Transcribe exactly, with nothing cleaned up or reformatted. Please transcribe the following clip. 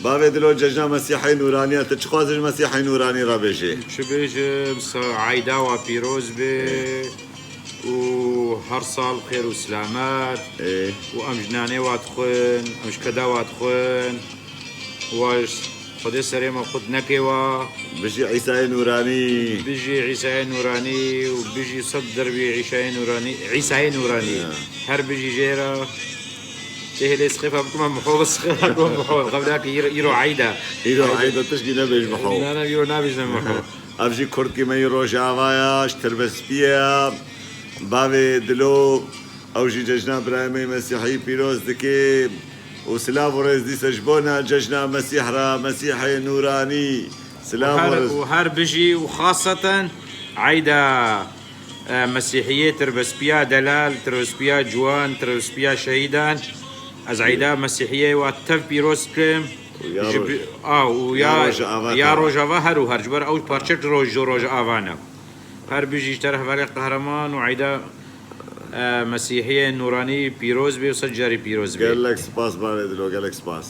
Bavê Dilo, cejna Mesîhê Nûraniya, tu çi xwazî ji Mesîhê Nûranî re bêjî? Çi bêjim, sa eyda wa pîroz be û her sal xêr û silamet Ê, û em ji nanê wa dixwin, em ji keda wa dixwin. Wa ji Xwedê serê me qut neke wa. Bijî Îsayê Nûranî. Bijî Îsayê Nûranî û bijî sed derbî Îsayê Nûranî, Îsayê Nûranî. Ya. Her bijî jê re. Tê hêlê sixêfa bikime miho, sixêfa bikime miho. Xebra ki îro, îro eyda. Îro eyda tişkî nebêj miho. Na, na, îro nabêjim miho. Ev jî kurtkî me yî Rojava ya, ji Tirbespiyê ya. Bavê Dilo, ew jî cejna birayê me yî Mesîhî pîroz dike. Û silav û rêz dîsa ji bona cejna Mesîh re, Mesîhê Nûranî. Silav û Her, rêz. û her bijî û xaseten eyda, e, Mesîhiyê, Tirbespiya delal, Tirbespiya ciwan, Tirbespiya şehîdan. Ez eyda Mesîhiyê wa tev pîroz dikim. Û ya Ji roj-, bi-, a, û ya ya, Rojava ya teva. Rojava her û her. Ji ber ew parçek roj, Rojava ne. Her bijî ji te re hevalê qehreman û eyda, e, Mesîhiyê Nûranî pîroz be û sed carî pîroz be. Gelek spas bavê Dilo, gelek spas.